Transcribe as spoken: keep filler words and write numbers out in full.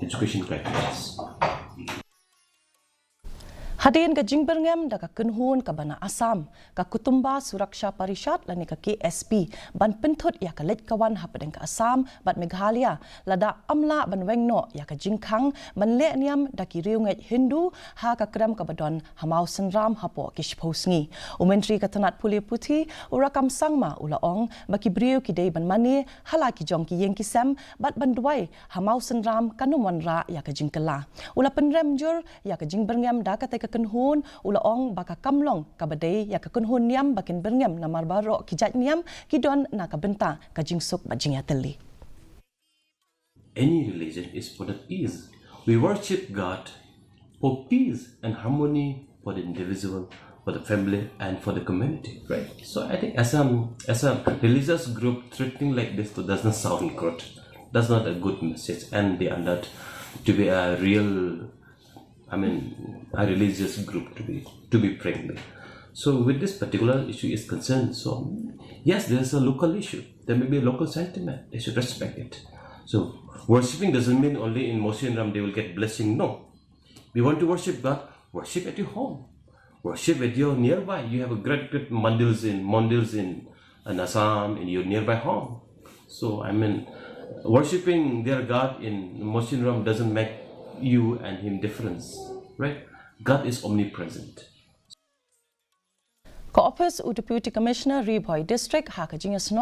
education criteria. Hadien ka jingbyrngem da ka kynhun kaba na Assam, ka Kutumba Suraksha Parishad lane ka K S P, ban pynthut ïa ka leit ka wan hapdeng ka Assam bad Meghalaya, lada ym lah ban weng noh ïa ka jingkhang ban leh niam da ki riewngeit Hindu ha ka krem kaba don ha Mawsynram hapoh ki shiphew sngi. U Myntri ka tnat pule puthi, u Rakkam Sangma, u la ong ba ki briew ki dei ban mane ha la ki jong ki ïing ki sem bad ban duwai ha Mawsynram kan ym wanrah ïa ka jingkylla. U la pynrem jur ïa ka jingbyrngem da katei ka kynhun, u la ong ba ka kam long kaba dei ïa ka kynhun niam ba kin byrngem namar baroh ki jait niam ki don na ka bynta ka jingsuk bad jingïatylli. Any religion is for the peace. We worship God for peace and harmony for the individual, for the family, and for the community, right? So I think as a, as a religious group, treating like this does not sound good. That's not a good message, and they are not to be a real, I mean, a religious group, to be, to be frankly. So with this particular issue is concerned, so yes, there is a local issue. There may be a local sentiment. They should respect it. So worshipping doesn't mean only in Mawsynram they will get blessing. No. We want to worship God, worship at your home. Worship at your nearby. You have a great, great mandals in, mandals in, in Assam, in your nearby home. So, I mean, worshipping their God in Mawsynram doesn't make you and him difference, right? God is omnipresent. Ka ophis u Deputy Commissioner Ri Bhoi District ha ka jingïasnoh